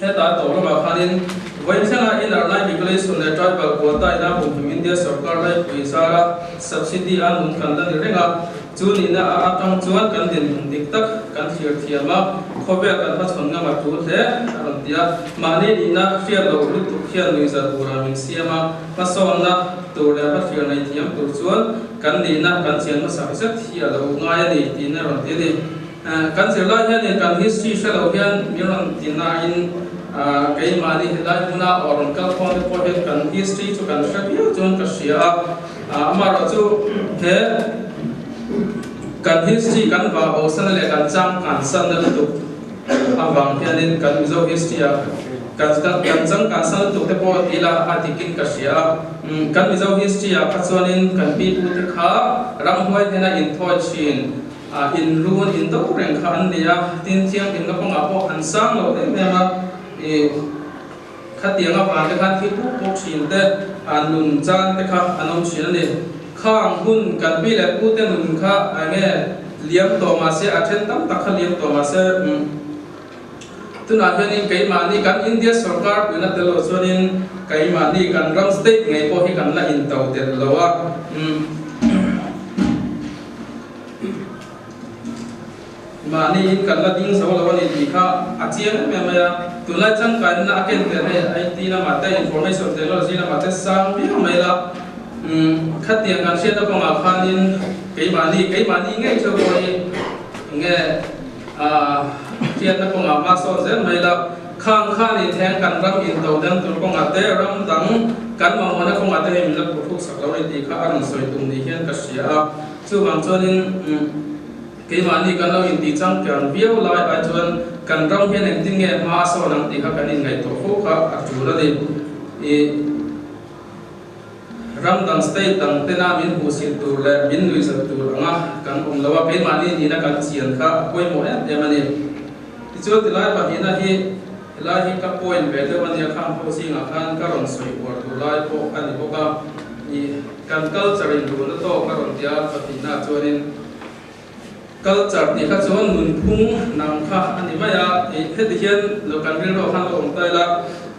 Heta tawh lamah khanin vawiin thlenga Inner Line Regulation leh Tribal Quota ina humhim India sorkar laipui zara subsidy a nun kan la ni reng a, chu nihna a atang chuan kan dinhmun dik tak kan thlir thiam a, khawvel kan hmachhawn ngam a tul hle a rawn ti a. Mahni nihna hriat loh lutuk hian nuihza tura min siam a, hmasawnna tur leh hmathlir nei thiam tur chuan kan nihna kan chian hmasak zet hi a lo ngai a ni tiin a rawn ti a ni. Kan zirlai hianin kan history hre lo hian min rawn ti nain keimahni helai hmuna aw rawn kal khawm te pawh hian kan history chu kan hre viau chuan ka hria a, amaherawh chu he kan history kan vah bosan leh kan changkan sanna lutuk avang hianin kan Mizo history ah kan kan changkan san lutuk te pawh ti ila a dikin ka hria a, kan Mizo history ah kha chuanin kan pi pu te kha ramhuai hnena inthawi thin. A in run in do reng kha an ni a, tin thianghlimna kawngah pawh an sang lo em em a, i khatiang avang te khan thi puk puk thin te, a nun chan te kha an awm thin a ni. Khang hun kan pi leh pu te nun kha eng nge liam tawh mah se, a then tam tak kha liam tawh mah se, tunah hianin keimahni kan India sorkar puina tel lo chuanin keimahni kan ram state ngei pawh hi kan la in to tel lo a. Mahni in kan la ding zo lo a ni tih kha a chiang em em mai a. Tunlai changkainna a ken tel hei IT lamah te, information technology lamah te sang viau mai la. Khatiang kan hriatna kawngah khanin keimahni, keimahni ngei theuh pawh hi nge hriatna kawngah hma sawn zel mai la. Khang khanin heng kan ram into dang tur kawngah te, ram dang kan mamawhna kawngah te hei min la phuhruk sak lo a ni tih kha a rawn sawi tum ni hian ka hria a. Chuvang chuanin keimahni kan lo intih changkang viau lai ai chuan kan ram hian engtin nge hma a sawn ang tih kha kan inngaihtuah fo kha a tul a ni. Ih ram dang state dang tena min hmuhsit tur leh min nuihzat tur anga kan awm lo a, keimahni nihna kan chian kha a pawimawh em em a ni. Tichuan tilai pahnihna hi helai hi ka point ve deuh a nia, khang ho zingah khan ka rawn sawi uar tur lai pawh a ni bawk a. Ih. Kan culture in duhna tawk a rawn ti a, pahnihna chuanin culture tih kha chuan nunphung nang kha a ni mai a, ih heti hian lo kan rilru ah khan lo awm ta ila,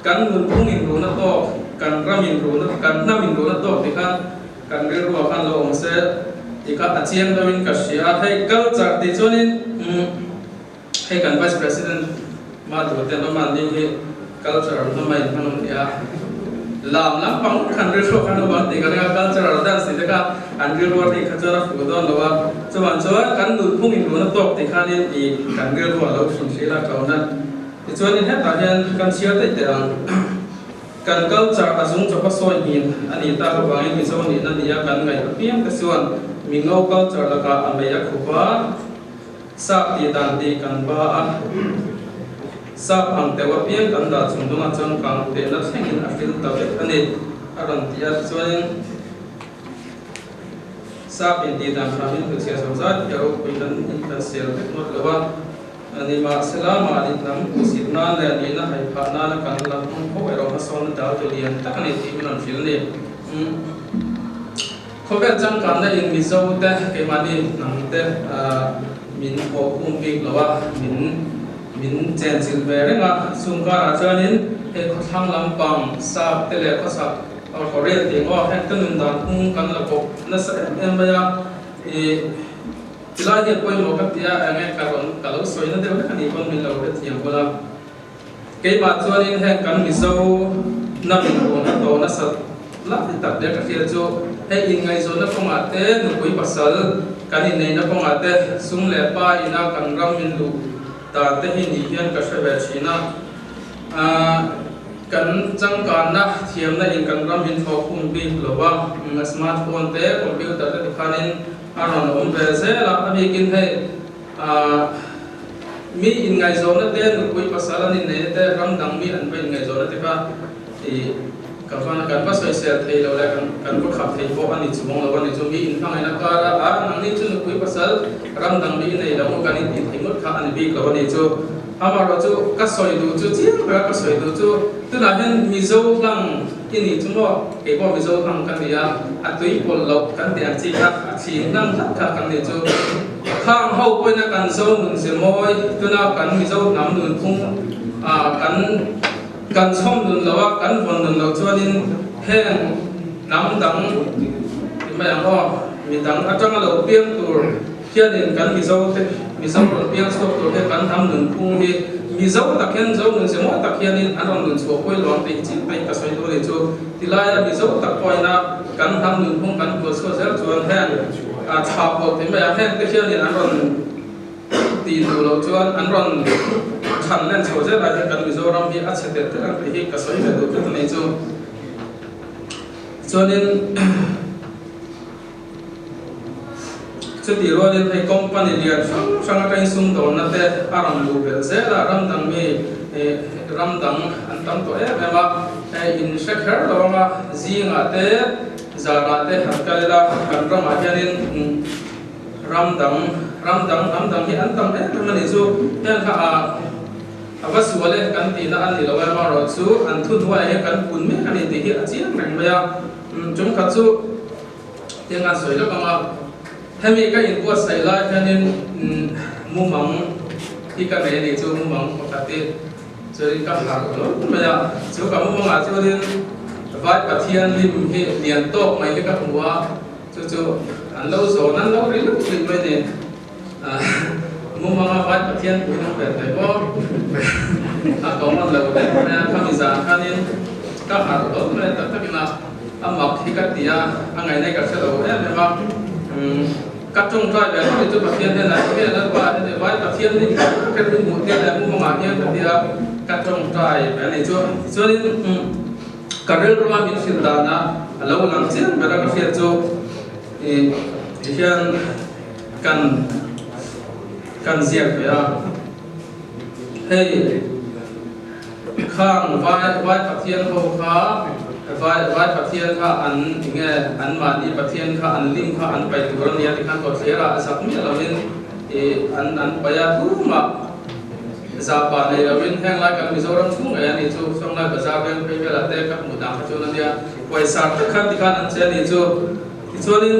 kan nunphung in duhna tawk, kan ram in duhna, kan hnam in duhna tawk tih khan kan rilru ah khan lo awm se tih kha a chiang deuhin ka hria a, hei culture tih chuanin umm hei kan Vice President Madhu te an awm a, an ni hi cultural hnam a inhman awm nia. Lam lampang khan rilru khan awm ang tih ka ring a, cultural dance tih te kha an rilru a rik kha chuan a fuh dawn lo a. Chuvang chuan kan nunphung inruna tawk tih khanin ih kan rilru a lo hrin hril a ṭawn a. Tichuanin hetah hian kan chhiar daih teh ang. Kan culture a zung chawpa sawi hmin a nih tak avangin Mizo nihna nia kan ngaih apiang te chuan Mingo culture lakah a mei a khup a. Sap tih dan tih kan ba a, sap ang teuh apiang kan dah chung dawngah chuan kang tehna thlengin a hril ta vek a ni, a rawn ti a. Tichuanin sap in tih dan hramin hnuchhiah zo zat hi a ropui kan in kan sel vek ngawt lo a, nimahsela mahni hnam hmuhsit nan leh nihna hai phah nana kan la hmang fo erawh hmasawnna dal tu lian tak a ni tih min rawn hrilh a ni. Khawvel changkanna in Mizo te keimahni hnam te min haw khum bik lo a, min min chenchilh ve reng a, chung karah chuanin hei khawthlang lampang sap te leh khawchhak or Korean tih ang aw heng te nun dan phung kan la bawk nasa em em mai a, ih tilai hian pawimawh ka ti a, enge ka rawn ka lo sawi na deuh hlek a nih pawn min lo hrethiam bawlh a. Keimah chuanin heng kan Mizo hnam in rawn a tawh nasat lai tak ber ka hria chu hei inngaihzawnna kawngah te, nupui pasal kan inneihna kawngah te, sum leh pa ina kan ram min luh dan te hi nih hian ka hre ve thin a. Kan changkanna thiamna in kan ram min thlawh khum bik lo a, smartphone te, computer te tikhanin a rawn awm ve zel a, a bikin hei Mi inngaihzawnna te, nupui pasal an inneihna te, ram dang mi an va inngaihzawnna te kha i ka van kan va sawisel thei lo leh kan kan va khap thei pawh a ni chuang lo a ni chu. Mi inhmangaihna kara a nangni chu nupui pasal ram dang mi i nei lo maw kan intih thei ngawt kha a ni bik lo a ni chu. Amaherawh chu ka sawi duh chu chiang ber a ka sawi duh chu tunah hian Mizo hlang i nih chu maw kei pawh Mizo hlang ka ni a, a tui pawlh loh kan tih ang chi kha a thling hlang tlat kha kan ni chu. Khang ho pawhin a kan Zo nun ze mawi, tuna kan Mizo hnam nunphung Kan kan chhawm nun lo a, kan vawn nun lo chuanin heng hnam dang ti mai ang aw, mi dang atanga lo piang tur hianin kan Mizo te, Mizo rawn piang chhuak tur hian kan hnam nunphung hi Mizo tak hian, Zo nun ze mawi tak hianin an rawn nun chhuah pawih lo ang tih hi chiang takin ka sawi dawn a ni chu. Tilaia Mizo tak pawhina kan hnam nunphung kan bual chhuah zel chuan heng thla pawh ti mai ang, heng te hianin an rawn Tih duh loh chuan an rawn chhan len chho zel ai hian kan Mizoram hi a chhe telh telh ang tih hi ka sawi ve duh tlat a ni chu. Chuanin chutih rualin hei company lian hrang hrang atangin sumdawnna te a rawn luh belh zel a, ram dang mi ram dang an tam tawh em em a, hei in hre kher lo anga zingah te zanah te han kal ila kan ramah hianin Ram dang, ram dang, hnam dang hi an tam em em a nih chu. Heng kha a a va sual e kan tihna a ni lo em erawh chu an thuhnuaiah hian kan kun mek a ni tih hi a chiang reng mai a. Chung khat chu tiang an sawi lawk ang a, hemi ka inbuatsaih lai hianin mumang hi ka nei a nih chu, mumang pakhat hi chuanin ka harh hlawm mai a. Chu ka mumangah chuanin Vai Pathian lim hi lian tawk mai hi ka hmu a. Chu chu an lo zawn an lo ri lup lup mai ni. Mumanga vai Pathian pui nung ber mai maw? A common lo deuh mai a, khami zan khanin ka harh hlawm mai tak takin a, a mak hi ka ti a, a ngaihna ka hre lo em em a. Ka tawngtai ve hlawm chu Pathian hnenah enge Lalpa heti vai Pathian nih kher kher hi hmuh tir leh mumangah hian ka ti a, ka tawngtai ve a ni chu. Tichuanin Ka rilrua min hrilh danah a lo lang chiang ber a ka hriat chu i tihian kan kan ziak ve a, hei khang vai vai Pathian ho kha vai vai Pathian kha an enge an mahni Pathian kha an lim kha an paih tur a nia tikhan kawtthler ah zak miah lovin i an an paih a tumah Zahpa nei loin heng lai kan Mizoram chhung ngei a nih chu, Sawnglai Bazar veng phei velah te ka hmuh dan kha chuan a nia, pawisa tak khan tikhan an che a nih chu. Tichuanin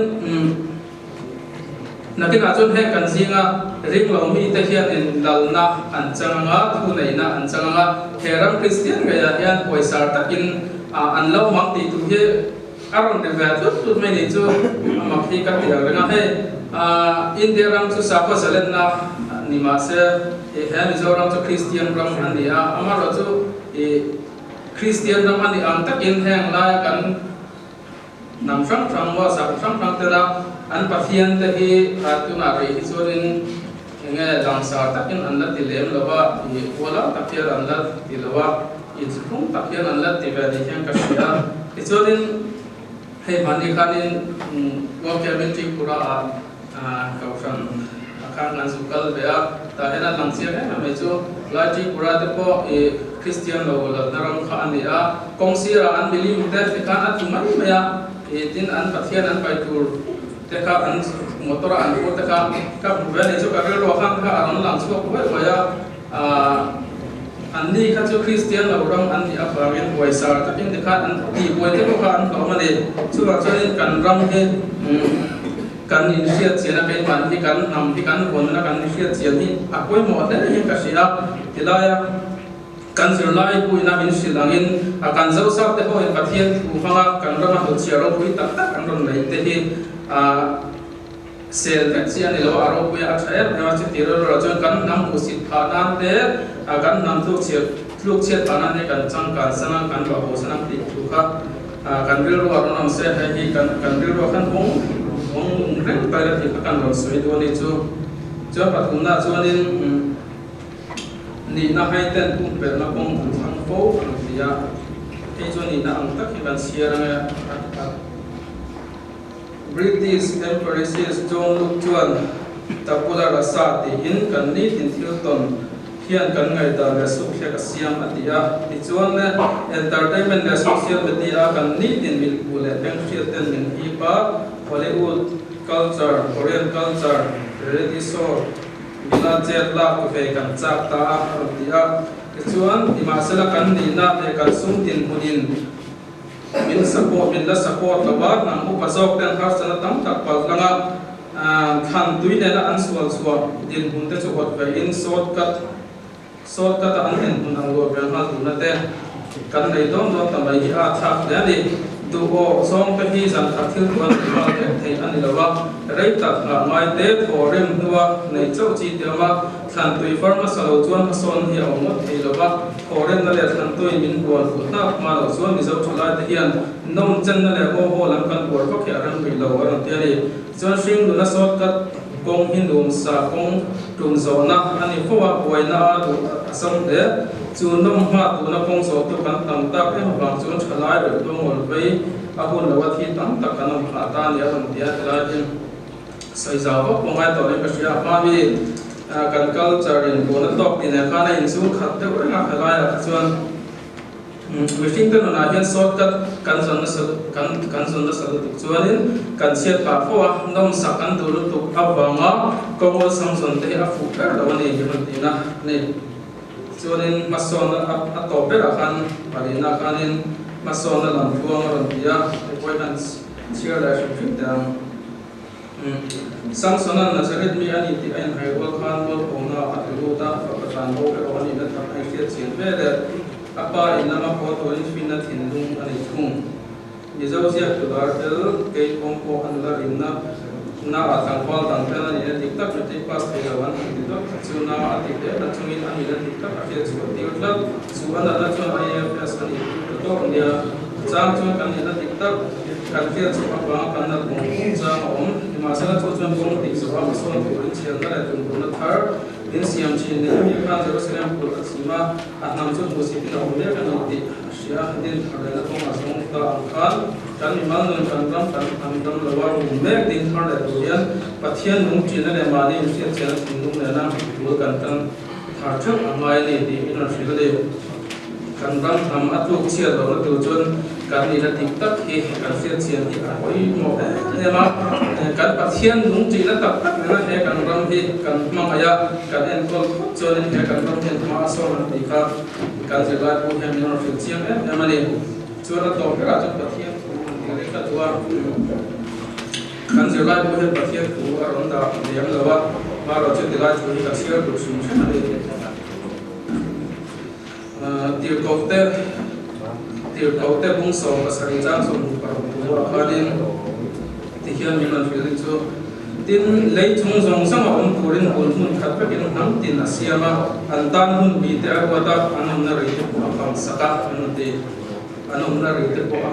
nakinah chuan heng kan zinga ring lo mite hianin lalna an chang anga, thu neihna an chang anga, he ram Kristian ngeiah hian pawisa takin an lo mang tih tur hi a rawn ri ve tlut tlut mai nih chu a mak hi ka ti ang reng a, hei India ram chu sakhaw zalenna ni mah se he Mizoram chu Kristian ram a ni a, amaherawhchu ih Kristian ram a nih ang takin heng laia kan hnam hrang hrang maw sakhaw hrang hrang tena an Pathian te hi tunah rih hi chuanin eng nge langsar takin an la ti lem lo a, ih huala tak hian an la ti lo a. Inchhung tak hian an la ti ve ni hian ka hria. Tichuanin hei hmani khanin World Cabin Tripura ah Kohhran ah khan kan zuk kal ve a, tah hian an lang chiang em em mai chu Lai Tripura te pawh i Kristian lo lalna ram kha a ni a, kawng sirah an milim te ti khan a tlu mai mai a, i tin an Pathian an pai tur te kha an motor a an phur te kha ka hmu ve a ni chu ka rilruah khan kha a rawn lang chhuak huai huai a. An ni kha chu Kristian lo ram an nih avangin huaisar takin tikhan an tihbuai te pawh kha an hlawm a ni. Chuvang chuanin kan ram hi kan inhriat chian a, keimahni hi kan hnam hi kan vawnna kan inhriat chian hi a pawimawh hle hian ka hria. Tilaia kan zirlai puina min hrilh angin kan Zosap te pawhin Pathian thu hmanga kan rama hnutchhiah ropui tak tak an rawn nei te hi Sel vek chi a ni lo a, a ropui a, a tha em em a, chuti rilru ah chuan kan hnam hmuhsit phah nan te, kan hnam tlukchhiat tlukchhiat phah nan te kan changkan san a, kan ruah haw san ang tih thu kha kan rilru ah rawn awm se, hei hi kan kan rilru ah khan hawng hawng nung reng ta ila tih kha kan rawn sawi duh a ni chu. Chuan pathumna ah chuanin nihna haiten pumpelhna kawng an thlang fo ang ti a, hei chu nihna ang tak hi kan chhiar ange a. British Empress John Luke chuan Tabula rasa tiin kan nitin thil tawn hian kan ngaihdan leh sukthlek a siam a ti a. Tichuan le, entertainment leh social media a kan nitin milhmuh leh benghriat ten min hip a, Hollywood culture, Korean culture, reality show mila chet lak ve kan chak ta a, a rawn ti a. Tichuan, nimahsela kan nihna leh kan sum dinhmunin, Min support, min la support lo a, hnam upa zawk ten harsatna tam tak palh lang a, thlan tui nena an sual chhuah dinhmun te chu awt ve in short cut Shortcut a an inhmun ang luah vel nghal duhna te kan nei dawn dawn ta mai hi a thlak hle a ni. Duh aw zawng te hi zan khat thil tuan nei nghal vek thei a ni lo a, rei tak nghah ngai te thaw rim hnua nei chauh chi te awm a, thlan tui far hmasa lo chuan hmasawn hi a awm ngawt thei lo a, thaw rimna leh thlan tui min huan fuh hlak hma lo chuan Mizo thalai te hian nawm chenna leh haw haw lam kan uar vak hi a rem rih lo a rawn ti a ni. Chuan hringnuna shortcut kawng hi nuamsa kawng tum zawhna a ni fo a, buaina a duh a sam hle. Chu nawm hma tuna kawng zawhtu kan tam tak em avang chuan thalai reuh tuangawl vei a hun lo a thi tam tak kan awm phah ta a ni a rawn ti a, tilai hi sawi zau vak pawh ngai tawh in ka hria. A hma mi kan culture in buaina tawk tih nen khan a inzul khat deuh reng a, helaiah kha chuan Mihringte nunah hian shortcut kan zawn nasa kan kan zawn nasa lutuk chuanin kan chhiat phah fo a, nawmsak kan duh lutuk avanga kawng awlsam zawn te hi a fuh ber lo a ni hi rawn tihna a ni. Chuanin hmasawnna a a tawp berah khan palina khanin hmasawnna lam tluang a rawn ti a, hei kan chhiar leh hrim hrim teh ang. Samsona'n Nazareth mi a ni tih a inhai rual khan mualphawhna a ti lut a, fapa tlan bo erawh a nihna tak a inhriat chian ve leh a pa in lama haw turin finna thinlung a nei thung. Mizo ziak tular tel kei awm pawh a nula rimna na ah tlangval dang tel a nihna dik tak matric pass thei lo an han ti dawt kha chu na a ti hle na chungin a nihna dik tak a hriat chhuah tir tlat. Chu a natna chuan IAFS a nih ta dawk nia. Chang chuan kan nihna dik tak kan hriat chhuah avanga kan nat vawng vawng chang a awm. Nimahsela chu chuan kawng tih zawh a hmasawn turin chhiarna leh tumruhna thar min siam thin Nehemia khan Jerusalem kulh a chim a, a hnam chu hmuhsitin a awm mek a ni tih a hria. Din thar lehna kawngah zawng ta ang khan kan mimal nun kan ram kan hnam dam lo a rum mek din thar leh tur hian Pathian nung ṭinna leh mahni inhriat chiahna thinlung nena bul kan tan thar ṭheuh a ngai a ni tih min rawn hrilh a ni. Kan ram hnam a tluk chhiat lohna tur chuan kan nihna dik tak hi kan hriat chian hi a pawimawh em em a. Kan Pathian nung ṭihna tak tak nena he kan ram hi kan hmangaih a, kan enkawl phawt chuanin he kan ram hian hma a sawn ang tih kha kan zirlai pawh hian min rawn hrilh chiang em em a ni. Chuan a tawp berah chuan Pathian thu rawn tih reng ka duh a. Kan zirlai pawh hian Pathian thu a rawn dah lem lo a, marawh chu tilai thu hi ka chhiar duh hrim hrim a ni. Tirhkohte Tirhkohte bung 17 chang 26 thu ah khanin tihian min rawn hrilh chu, Tin, lei chung zawng zawng a awm turin bul hmun khat vekin hnam tin a siam a, an tan hun bi te a ruat a, an awmna rei te pawh a fang sak a, an rawn ti. An awmna rei te pawh a.